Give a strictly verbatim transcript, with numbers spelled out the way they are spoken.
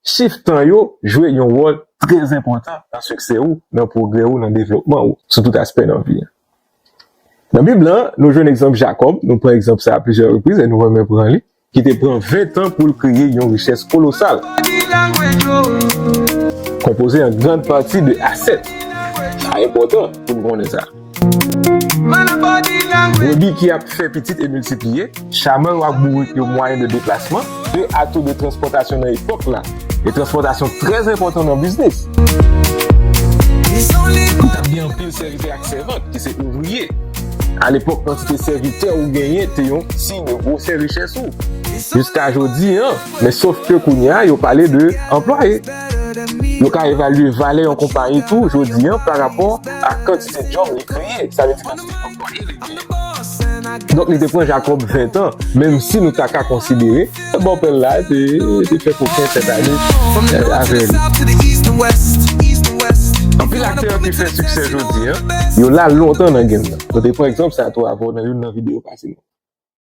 Chif tan yo jwe yon wòl trè enpòtan nan siksè ou, nan pwogrè ou, nan devlopman ou, sou tout aspè nan vi a. Nan Bib la, nou jwenn egzanp Jakòb, nou pran egzanp sa a plizyè repriz e nou renmen pran li, ki te pran ven tan pou l kreye yon richès kolosal, konpoze an grann pati de asèt. Sa enpòtan pou n konnen sa. Brebi ki ap fè pitit e miltipliye, chamèl yo ak bourik yo mwayen de deplasman, de atou de transpòtasyon nan epòk la, e transpòtasyon trè enpòtan nan biznis. Ou t ap gen anpil sèvitè ak sèvant ki se ouvriye. Alepòk, kantite sèvitè ou genyen te yon siy de gwosè richès ou. Jiska jodi a, men sof ke kounye a, yo pale de anplwaye. Yo ka evalye valè yon konpayi tou jodi a pa rapò a kantite djòb li kreye. Sa vle di kantite anplwaye li genyen. Donk, li te pran Jakòb ven tan, menm si nou ta ka konsidere bòpè l la te, te fè koken sètane avè li. Anpil aktè ki fè siksè jodi a, yo la lontan nan game nan. Nou te pran egzanp sa tou avè w nan youn nan videyo pase nou.